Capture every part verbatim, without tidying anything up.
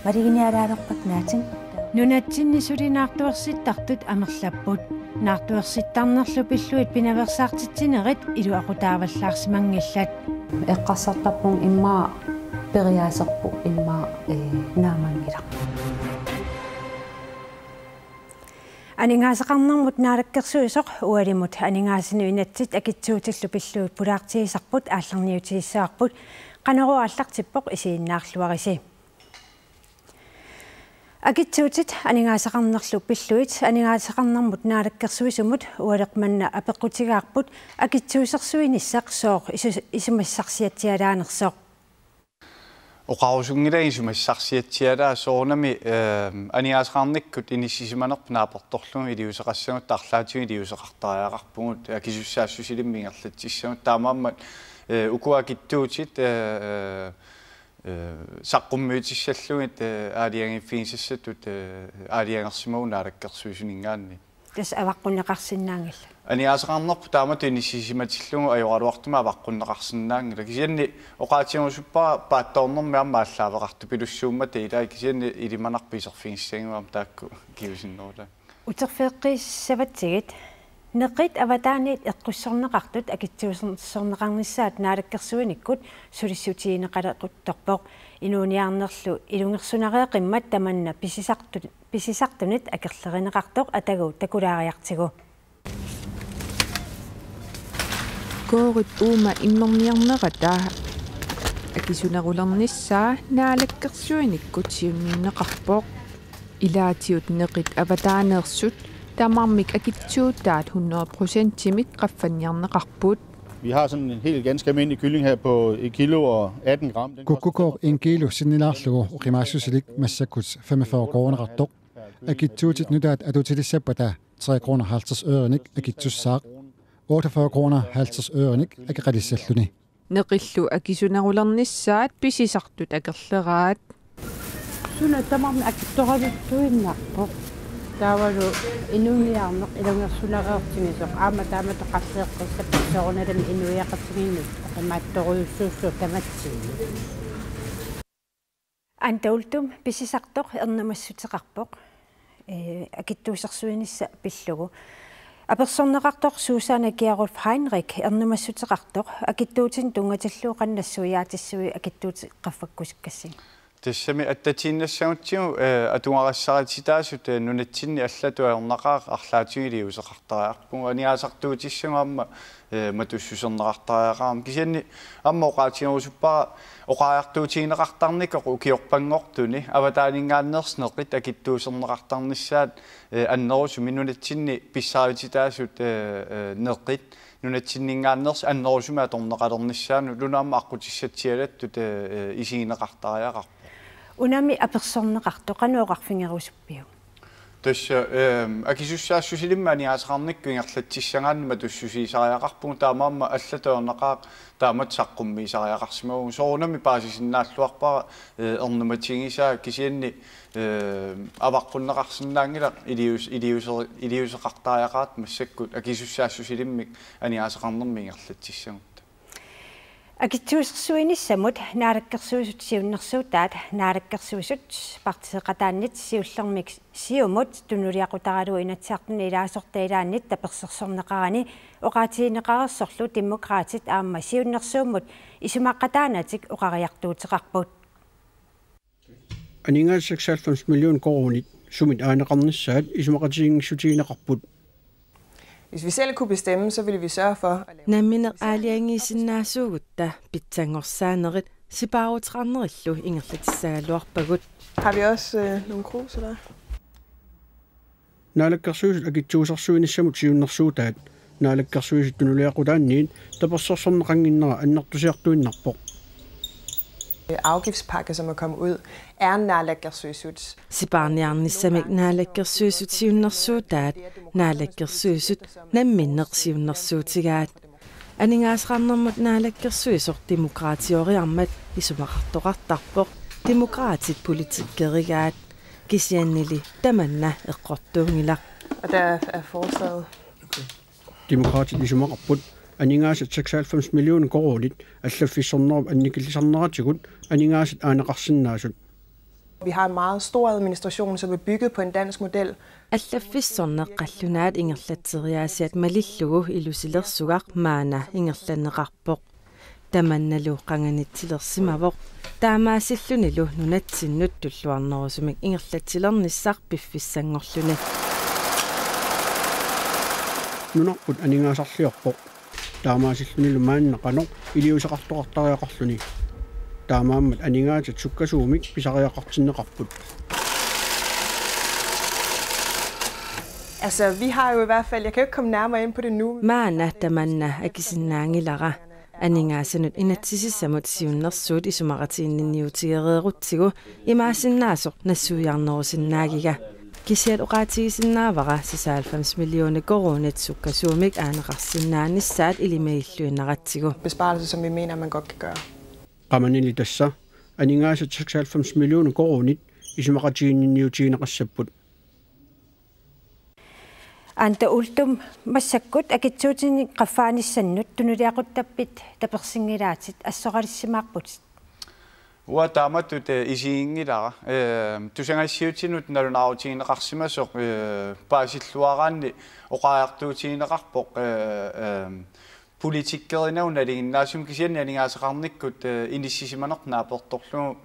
Mariginiaraalerpat naatin. Nunatsinni suli naartuersittartut amerlapput. Naartuersittarnerlu pillugit pinaveersaartitsinerit iluaqutaavallaarsimanngillat. Eqqarsartarpunga immaqa periaaserput immaqa, ee, naammanngilaq. Aningaasaqarnermut naalakkersuisoq ualimut aningaasanut inatsit akitsuutillu pillugit pulaartigisarput aallarniutigissavarput, Qanorooq aallartippoq, isiginnaarluarisi. Akitsuutit aningaasaqarnerlu pillugit aningaasaqarnermut naalakkersuisumut ualeq manna apeqqutigaarput akitsuusersuinissaq sooq isu-, isumassarsiatsialaanersoq. Oqarusunngilanga isumassarsiatsialaa soorunami, ehm, aningaasaqarnikkut inissisimanerput naapertorlugu iliuuseqassagutta arlaatigut iliuuseqartariaqarpugut akisussaassusilimmik ingerlatsissagutta, taamaammat, eh, uku akitsuutit, eh, eh, eh, saqqummiutissallugit, eh, aalajangiiffigisassatut, eh, aalajangersimavugut naalakkersuisuninngaanniit. Tassa avaqqunneqarsinnaanngillat. Aningaasaqarnerput taamatut inissisimatillugu ajoraluartumik avaqqunneqarsinnaanngilaq. Kisianni oqaatigerusuppara paatsoornermi aamma aallaaveqartupilussuummata ilaa, kisianni ilimanarpoq iserfigissagiga aamma taakku kingusinnerulaat. Uterfigeqqissavatsigit, neqit avataaniit eqqussorneqartut akitsuusersorneqarnissaat naalakkersuinikkut sulissutigineqalequttorpoq. Inuuniarnerlu ilungersunareeqqimmat tamanna pisisartut pisisartunit akerlerineqartoq atagu takulaariartigu. Koorit uuma immerniarnerata akisunerulernissaa naalakkersuinikkut siunniunneqarpoq. Ilaatigut neqit avataaneersut tamarmik akitsuutaat hundrede procentimik qaffanniarneqarput. Vi har sådan en helt ganske almindelig kylling her på et kilo og atten gram. Den koster Kukkukooq en kilo sinnilaarlugu oqimaassusilik massakkut femogfyrre kroneqartoq. Akitsuutit nutaat atuutilissappata tre kroner halvtreds ørenik akitsussaaq, otteogfyrre kroner halvtreds ørenik akeqalissalluni. Neqillu akisunerulernissaat pisisartut akerleraat. Suna tamarmi akitsoravittuinnarpoq. Taavalu inuuniarneq ilungersunareertigisoq aamma taamatut qalleqqissapput soorunalimi inuiaqatigiinnut oqimaatsorujussuussaaq tamatsinnut. Anda Uldum pisisartoq ernumassuteqarpoq, ee, akitsuusersuinissaq pillugu. Apersorneqartoq Susanne Kjærulff Heinrich ernumassuteqartoq akitsuutinik tunngatillugu qanoq nassuiaatissuit akitsuutit qaffakkusukkassigit. Tassami attatiinnassagutsigu, ee, atugarissarititaasut, ee, nunatsinni allatut ajornaqaaq arlaatigut iliuuseqartariaqarpugut aningaasartuutissagut aamma, ee, matussuserneqartariaqarami. Kisianni aamma oqaatigerusuppara oqariartuutigineqartarnikoq ukiorpanngortuni avataaninngaanneersut neqit akitsuuserneqartarnissaat, ee, annerusumik nunatsinni pissaarititaasut, ee, ee, neqit nunatsinninngaanneersut annerusumik atorneqalernissaannullu aamma aqqutissatsialattut, ee, ee, isigineqartariaqarpoq. Unami apersorneqartoq qanoq oqarfigerusuppiuk? Tassa, ehm, akisussaassusilimmik aningaasaqarnikkut ingerlatsissagaanni matussusiisariaqarpugut, taamaammat allatut ajornaqaaq taamatut saqqummiisariaqarsimavugut. Soorunami paasisinnaalluarpara, eh, ernumatigisaa, kisianni, eh, avaqqunneqarsinnaanngilaq ilius-, iliuser-, iliuuseqartariaqarata massakkut akisussaassusilimmik aningaasaqarnermik ingerlatsissagutta. Akitsuusersuinissamut naalakkersuisut siunnersuutaat naalakkersuisut partiiqataannit siullermik Siumut tunuliaqutaralugu Inatsisartuni ilaasortat ilaannit tapersersorneqarani oqaatigineqareersorlu Demokraatit aamma siunnersuummut isumaqataanatik oqariartuuteqarput. Aningaasat seksoghalvfems million koruunit sumit aaneqarnissaat isumaqatigiinngissutigineqarput. Hvis vi selv kunne bestemme, så ville vi sørge for at lave Nammineq aalajangiisinnaasuugutta pitsanngorsaanerit sipaaruteqarnerillu ingerlatissagaluarpagut. Har vi også, øh, nogle krus, eller? Naalakkersuisut akitsuusersuinissamut siunnersuutaat naalakkersuisut tunuliaqutaanniit tapersersorneqannginnera annertusiartuinnarpoq. Afgiftspakke, som er kommet ud, er naalakkersuisut. Sipaarniarnissamik naalakkersuisut siunnersuutaat naalakkersuisut namminneq siunnersuutigaat. Aningaasaqarnermut naalakkersuisoq Demokraatioriarmat isumaqartoqartarpoq Demokraatit politikkerigaat. Kisiannili tamanna eqqortuunngilaq. Og der er forslaget. Demokraatit isumaqarput aningaasat seksoghalvfems millioner koruunit allaffissornerup annikillisarneratigut aningaasat aaneqarsinnaasut. Vi har en meget stor administration, som er bygget på en dansk model. Allaffissorneq qallunaat ingerlatseriaasiat malillugu ilusilersugaq maanna ingerlanneqarpoq. Tamannalu qanganitsilersimavoq. Taamaasillunilu nunatsinnut tulluarnerusumik ingerlatsilernissaq piffissanngorluni. Nunarput aningaasarliorpoq. Taamaasillunilu maanna qanoq iliuuseqartoqartariaqarluni. Taamaammat aningaasat sukkasuumik pisariaqartinneqarput. Altså, vi har jo i hvert fald, jeg kan jo ikke komme nærmere ind på det nu. Maanna tamanna akisinnaanngilara. Aningaasanut inatsisissamut siunnersuut isumaqatiginninniutigereerutsigu imaasinnaasoq nassuiarnerusinnaagiga. Kisiat oqaatigisinnaavara seksoghalvfems millioner koruunit sukkasuumik aaneqarsinnaanissaat ilimagilluinnaratsigu. Besparelse, som vi mener, man godt kan gøre. Qamanili tassa aningaasat seksoghalvfems millioner koruunit isumaqatiginninniutigineqassapput. Anda Uldum, massakkut akitsuutinik qaffaanissannut tunuliaquttappit tapersinngilaatit, assoralissimaarputit? Uanga taamatut, eh, isiginngilara. Eh, tusagassiuutinut nalunaarutigineqarsimasoq, eh, paasilluaraanni oqariartuutigineqarpoq, eh, eh, politikkerinagu nalinginnaasumik kisianni aningaasaqarnikkut, eh, inissisimaneq naapertorlugu,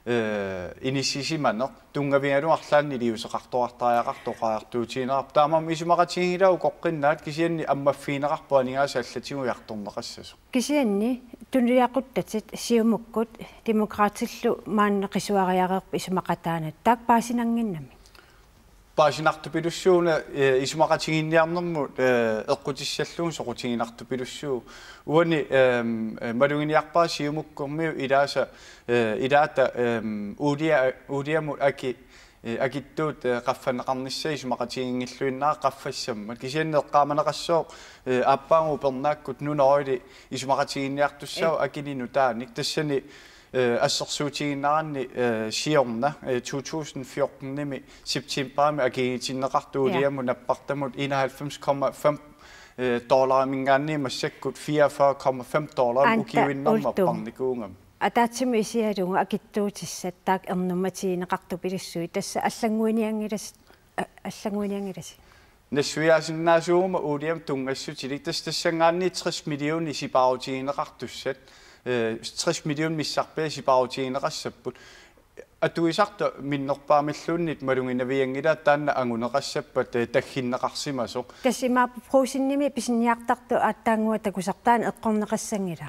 eh, inissisimaneq tunngavigalugu arlaannik iliuuseqartoqartariaqartoq oqariartuutigineqarpoq. Taamaammat isumaqatiginngilara ukoqqinnaat kisianni ammaffigineqarpoq aningaasat allatigut ujartorneqassasoq. Kisianni tunuliaquttatit Siumukkut Demokraatillu maanna qisuariareerput isumaqataanata. Taakku paasinannginnami? Paasinartupilussuuvoq, eh, isumaqatiginninniarnermut, eh, eqqutissallugu soqutiginartupilussuuvoq. Uani, ehm, eh, maluginiarpara Siumukkormiut ilaasa, eh, ilaata, ehm, uulia-, uuliamut aki-, eh, akitsuut, eh, qaffanneqarnissaat isumaqatiginngilluinnarput qaffassammat. Kisianni eqqaamaneqassooq, eh, aappaagu upernaakkut nunaruli isumaqatiginninniartussaavoq, eh, akini nutaanik. Tassani, eh, assersuutigiinnaranni, eh, siorna, eh, to tusind fjorten-imi septemberimi akigitinneqartoq, ja, uuliamut nappartamut enoghalvfems komma fem, eh, dollariminngaanniit massakkut fireogfyrre komma fem dollar. Anda ukiuinnarmi Uldum, apparnikuugami. Ataatsimut isigalugu akitsuutissat taakku ernummatigineqartupilussuit, tassa allannguinianngilasi-, a-, allannguinianngilasi? Nassuiaasinnaasuuguma uuliamut tunngassutilik, tassa tassanngaanniit tres millionit sipaarutigineqartussat, eh, tres million missarpiaat sipaarutigineqassapput. Atuisartut minnerpaamilluunniit maluginavianngilaat taanna anguneqassappat, eh, tagginneqarsimasoq. Tassa imaappoq Brugsenimi pisiniartartoq aatsaannguaq takusartaa eqqorneqassanngila?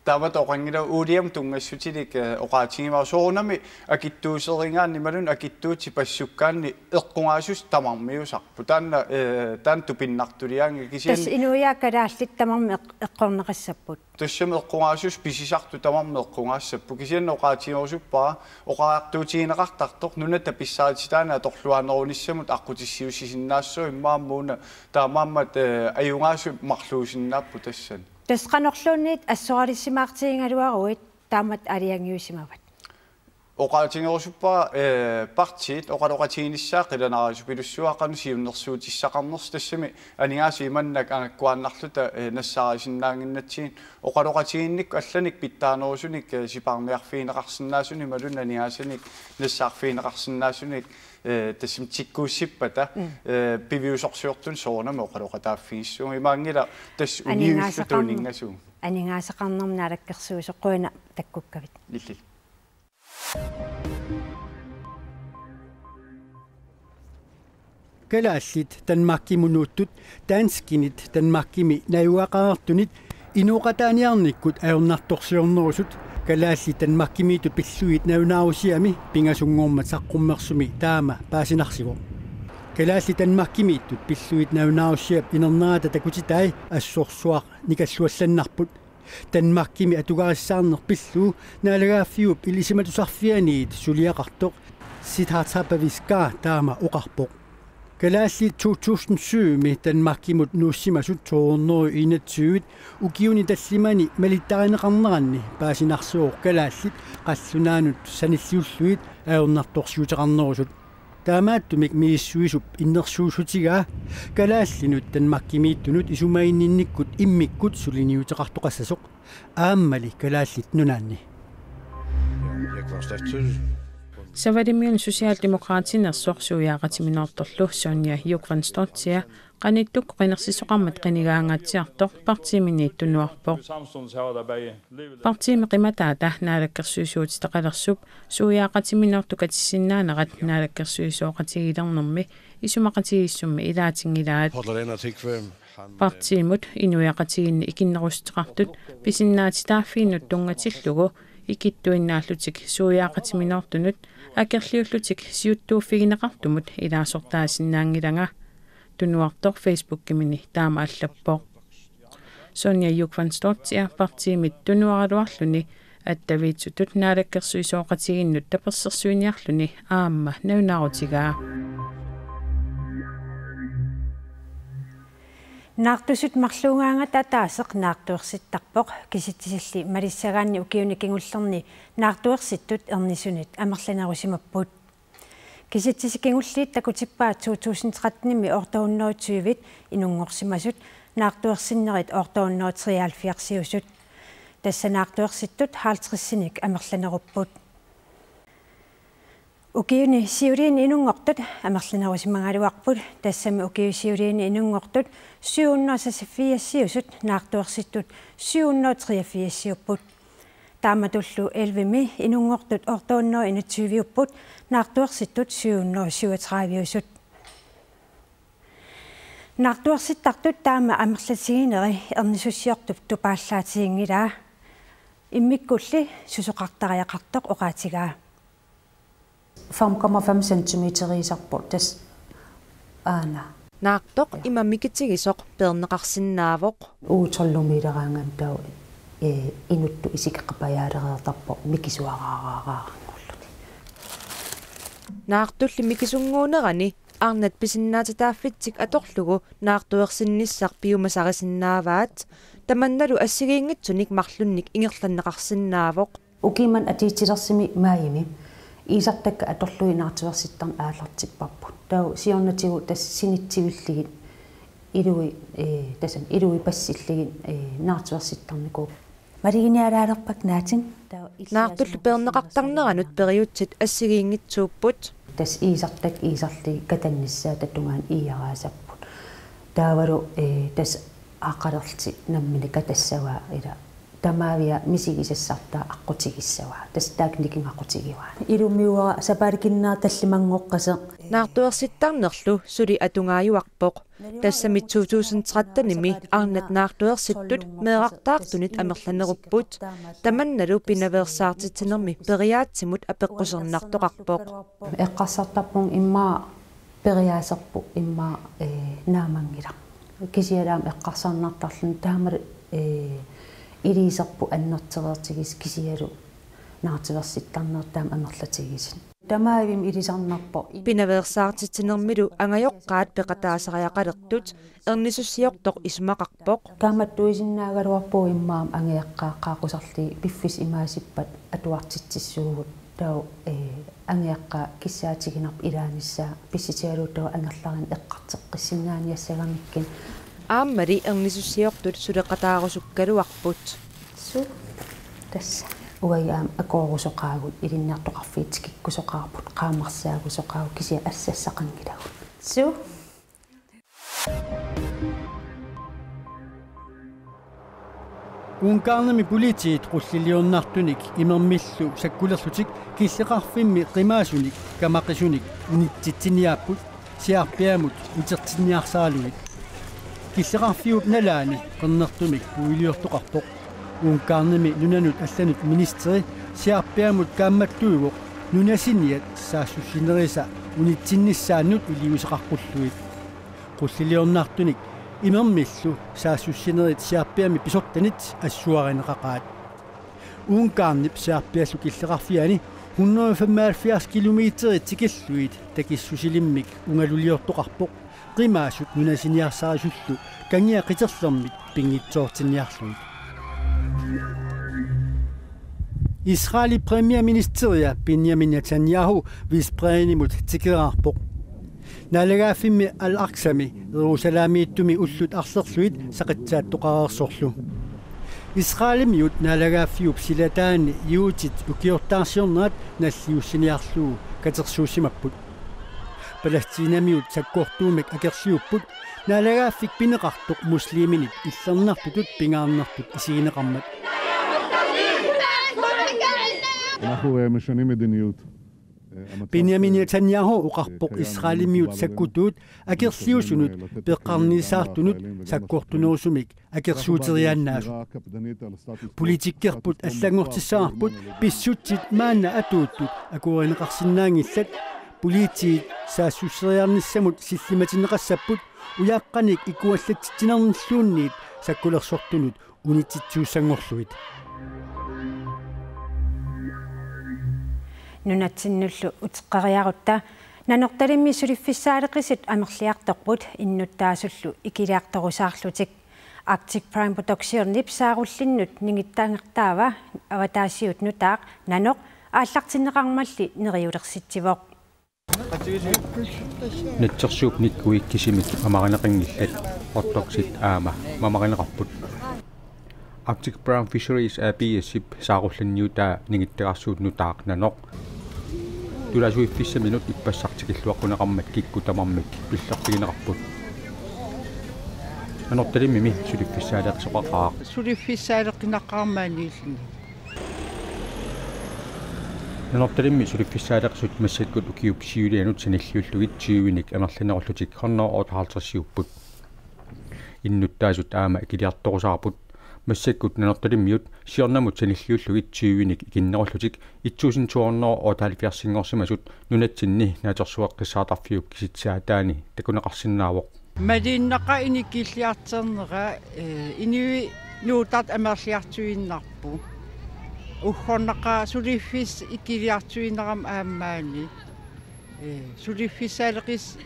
Taava toqanngilaq uuliamut tunngassutilik, eh, oqaatigimmagu soorunami akitsuuserigaanni imaluunniit akitsuutit paasisukkaanni eqqugaassuseq tamarmiusarpoq. Taanna, eh, taanna tupinnartuliaanngilaq kisianni. Tassa inuiaat kalaallit tamarmik eq-, eqqorneqassapput. Tassami eqqugaassuseq pisisartut tamarmik eqqugaassapput. Kisianni oqaatigerusuppara oqariartuutigineqartartoq nunata pissarititaanut atorluarnerunissamut aqqutissiuussisinnaassasoq immaqa aamma una taamaammat, eh, ajugaasut marluusinnaapput tassani. Tassa qanorluunniit assoralissimaartigigaluaruit taamatut aalajangiussimavat? Oqaatigerusuppara, eh, partiit oqaloqatiginissaat qilanaarisupilussuupput qanoq siunnersuutissaqarnersoq, tassami aningaasat imannak angakkuaannarluta, eh, nassaarisinnaannginnatsigit, oqaloqatigiinnikkut allanik pitsaanerusunik, eh, sipaarniarfigineqarsinnaasunik imaluunniit aningaasanik nassaarfigineqarsinnaasunik, eh, tassami tikkuussippata, mm, eh, piviusorsiortunik soorunami oqaloqataaffigissuugut. Imaanngilaq tassa uniulluta aningaasaqarn-, uninngasugut. Aningaasaqarnermut naalakkersuisoq, qujanaq takkukkavit. Illillu. Kalaallit Danmarkimut nuuttut, danskinit Danmarkimi najugaqareertunit inooqataaniarnikkut ajornartorsiornerusut kalaallit Danmarkimiittut pillugit nalunaarusiami pingasunngormat saqqummersumi taama paasinarsivoq. Kalaallit Danmarkimiittut pillugit nalunaarusiap inernerata takutitai assorsuaq nikalluallannarput. Danmarkimi atugarissaarneq pillugu naalagaaffiup ilisimatusarfianiit suliaqartoq Siddhartha Paviskar taama oqarpoq. Kalaallit to tusind syv-mi Danmarkimut nuussimasut to hundrede enogtyve ukiuni tallimani malittarineqarneranni paasinarsivoq kalaallit qallunaanut sanilliullugit ajornartorsiuteqarnerusut. Taamaattumik misissuisup innersuussutigaa kalaallinut Danmarkimiittunut isumaginninnikkut immikkut suliniuteqartoqassasoq, aammali Kalaallit Nunaanni. Jeg konstaterer, Savalimmiuni Socialdemokratinersoq suiaaqatiminoortorlu Sonja Jógvansdóttir qanittukkut qinersisoqarmat qinigaangaatsiartoq partiiminiit tunuarpoq. Partiimi qimataata naalakkersuisuutitaqalersup suiaaqatiminoortup katissinnaanerat naalakkersuisooqatigiilernermi isumaqatigiissummi ilaatinngilaat. Partiimut inuiaqatigiinni ikinnerussuteqartut pisinnaatitaaffiinut tunngatillugu ikittuinnaallutik suiaaqatiminoortunut akerliullutik siuttuuffigineqartumut ilaasortaasinnaanngilanga, tunuartoq Facebookimini taama allappoq. Sonja Jógvansdóttir partiimit tunuaraluarluni attaviitsutut naalakkersuisooqatigiinnut tapersersuiniarluni aamma nalunaarutigaa. Naartusut marluugaangata ataaseq naartuersittarpoq, kisitsisilli malissagaanni ukiuni kingullerni naartuersittut ernisunit amerlanerusimapput. Kisitsisit kingulliit takutippaat to tusind tretten-imi otte hundrede og tyve inunngorsimasut, naartuersinnerit otte hundrede og treoghalvfjerds-iusut. Tassa naartuersittut halvtreds-inik amerlanerupput. Ukiuni siuliini inunngortut amerlanerusimagaluarput, tassami ukiuni siuliini inunngortut syv hundrede og seksogfirs-iusut naartuersittut syv hundrede og treogfirs-iupput. Taamatullu elleve-mi inunngortut otte hundrede og enogtyve-upput naartuersittut syv hundrede og syvogtredive-iusut. Naartuersittartut taama amerlatigineri ernisussiortup tupaallaatiginngilaa. Immikkulli susoqartariaqartoq oqaatigaa. Fem komma fem centimeteriusarpoq tassa aana. Naartoq ima mikitigisoq peerneqarsinnaavoq. Uutsorlumiileraangami taava, ee, inuttut isikeqapajaalereertarpoq mikisuaraaraaraanngorluni. Naartulli mikisunnguunerani arnat pisinnaatitaaffitsik atorlugu naartuersinnissaq piumasarisinnaavaat, tamannalu assigiinngitsunik marlunnik ingerlanneqarsinnaavoq. Ukiumut atuutilersumi maajimi iisartakkat atorlugit naartuersittarneq aallartipparput. Taava siornatigut tassa sinitsivillugit ilui, ee, tassami ilui passillugit, ee, naartuersittarnikuupput. Maluginialaalerpakka naatsumik. Taava issiasumut. Naartullu peerneqartarneranut periutsit assigiinngitsuupput. Tassa iisartakkat iisarlugit katannissaata tungaanut iiaraasapput. Taavalu, ee, tassa aqqalerlutik nammineq katassavaat, ila tamaavia misigisassartaa aqqutigissavaa. Tassa taakku nikingaqutigivaa. Ilumiuara sapaatip-akunnera tallimanngoqqasoq. Naartuersittarnerlu suli atugaajuarpoq. Tassami to tusind tretten-imi arnat naartuersittut meerartaartunit amerlanerupput. Tamannalu pinaveersaartitsinermi periaatsimut apeqqusernartoqarpoq. Eqqarsartarpunga immaqa periaaserput immaqa, ee, naammanngilaq. Kisianni aamma eqqarsarnartarluni taamalu, ee, iliuuserput annertunerulertigisoq kisianni naartuersittarneq taama amerlatigisoq. Tamaavimmi ilisarnarpoq. Pinaveersaartitsinermilu angajoqqaat peqataasariaqalertut ernisussiortoq isumaqarpoq. Kaammattuisinnaagaluarpugut immaqa angajoqqaat qaaqqusarlugit piffissaq imaasippat atuartitsissuugut. Taava, ee, angajoqqaat kissaatiginarpoq ilaanissaa pissutigalugu taava angerlarineq eqqartoqqissinnaaniassagamikkit. Aammali ernisussiortut suleqataarusukkaluarput. Suu. Tassa. Uagut aamma akuurusoqaagut, ilinniartoqarfiit tikikkusoqarput, qaammarsaagusoqaagut kisianni assassaqanngilagut. Suu. Ungarnimi politiit qulliliornartunik imermillu sakkulerlutik killeqarfimmi qimaasunik kamaqisunik unitsitsiniaapput siaarpiamut utertinniarsaralugit. Killeqarfiup nalaani qernertumik puiliortoqarpoq. Ungarnimi nunanut allanut ministeri siaarpiamut kaammattuivoq nunasiniat saassussinerisa unitsinnissaannut iliuuseqaqqullugit. Qulliliornartunik imermillu saassussinerit siaarpiamik pisortanit assuarineqaqaat. Ungarnip siaarpiallu killeqarfiani hundrede og femoghalvfjerds kilometerit tikillugit takissusilimmik ungaluliortoqarpoq, qimaasut nunasiniarsarisullu kangia qiterlermit pinngitsoortinniarlugit. Israelip premierministeria Benjamin Netanyahu Vestbreddenimut tikeraarpoq. Naalagaaffimmi Al-Aqsami Jerusalemiittumi ullut arlerlugit saqitsaattoqareersorlu. Israelimiut naalagaaffiup silataani juutit ukiortaarsiornerat nalliussiniarlugu katersuussimapput. Palæstinamiut sakkortuumik akerliupput, naalagaaffik pineqartoq musliminit illernartutut pingaarnertut isigineqarmat. אנחנו אה, משנים מדיניות. אה, המצב Benjamin ש- Netanyahu oqarpoq Israelimiut sakkutuut akerliusunut peqqarniisaartunut sakkortunerusumik akersuuteriaannaasut. Politikkerput allanngortissavarput pissutsit maanna atuuttut akuerineqarsinnaanngillat, politiit saassusseriarnissamut sillimatinneqassapput, ujaqqanik ikuallatsitsinermilluunniit sakkulersortunut unitsitsisuussanngorlugit. Nunatsinnullu uteqqeriarutta Nanortalimmi suliffissaaleqisut amerliartorput innuttaasullu ikiliartorusaarlutik. Arctic Prime Productionip saarullinnut ningittagartaava avataasiut nutaaq nanoq aallartinneqarmalli neriulersitsivoq. Natsersuup nikkuit kisimik mamarineqanngillat, hotdogsit aamma mamarineqarput. Arctic Brown Fisheries A P S-ip saarullinniutaa ningittagarsuup nutaaq nanoq tulaasuiffissaminut ippassaq tikilluaqquneqarmat kikkut tamarmik pillertigineqarput. Nanortalimmimi suliffissaaleqisoqaqaaq. Suliffissaaleqinaqaaq maaniilluni. Nanortalimmi suliffissaaleqisut massakkut ukiup siulianut sanilliullugit tyvenik amerlanerullutik hundrede otteoghalvtredsiupput. Innuttaasut aamma ikiliartorusaarput. Massakkut Nanortalimmiut siornamut sanilliullugit tyvenik ikinnerullutik et tusind to hundrede otteoghalvfjerdsinngorsimasut nunatsinni Naatsorsueqqissaartarfiup kisitsisaataani takuneqarsinnaavoq. Malinnaqaaq inikilliartornera, eh, inuit nuuttartut amerliartuinnarput. Uggornaqaaq suliffissaq ikiliartuinnarami aamma maani. Eh, suliffissaaleqisut,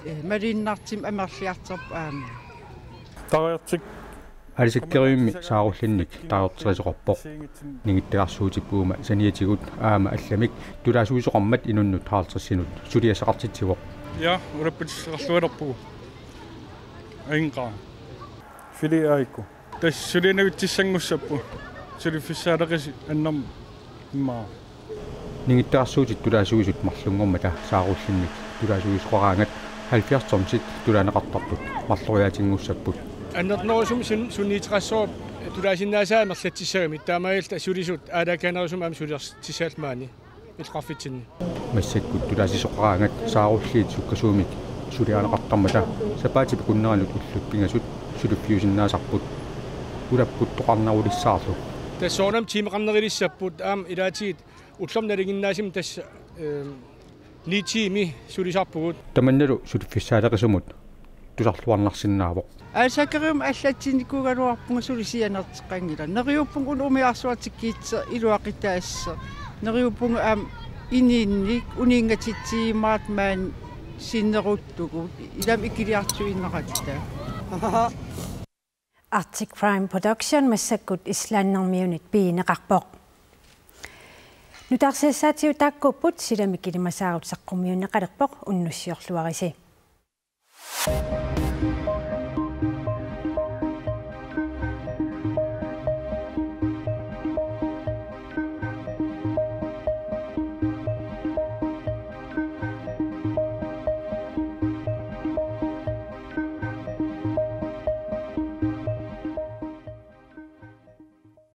eh, malinnartumik amerliartorput aamma. Tarajortik. Aalisakkerivimmik saarullinnik tarajorterisoqarpoq. Ningittagarsuutip uuma saniatigut aamma allamik tulaasuisoqarmat inunnut halvtredsinut suliassaqartitsivoq. Ja, ulapput qarlualerpugu. Ainqa. Fili aiko. Tassa sulianavitsissanngussapput. Suliffissaaleqisut annermik immaqa. Ningittagarsuutit tulaasuisut marlunngormata saarullinnik tulaasuisoqaraangat halvfjerds tonsit tulaaneqartarput marloriaatinngussapput. Annertunerusumik sun-, sunniuteqassaaq tulaasinnaasaat amerlatsissagami, taamaalilluta sulisut aalaakaanerusumik aamma suliassissallutik maani illoqarfitsinni. Massakkut tulaasisoqaraangat saarulliit sukkasuumik suliarineqartarmata sapaatip akunneranut ullut pingasut suliffiusinnaasarput. Ulapput toqarnerulissaarlu. Tassa soorunami tiimeqarnerulissapput aamma ilaatigut ullormut nalinginnaasumik tassa, ehm, ni tiimi sulisarpugut. Tamannalu suliffissaaleqisumut tusarluarnarsinnaavoq. Aalisakerivimmut allatsinnikuugaluarpunga suli sianerteqqanngilaq. Neriuppunga una umiarsuartik kiitser iluaqutaassooq. Neriuppunga aamma ininnik uninngatitsigimmaartut maani sinneruttugut. Ilami ikiliartuinnaratta. Arctic Prime Production massakkut Islandermiunit pigineqarpoq. Nutaarsiassaatigut taakkuupput, silami kilimasaarut saqqummiunneqalerpoq, unnussiorluarisi.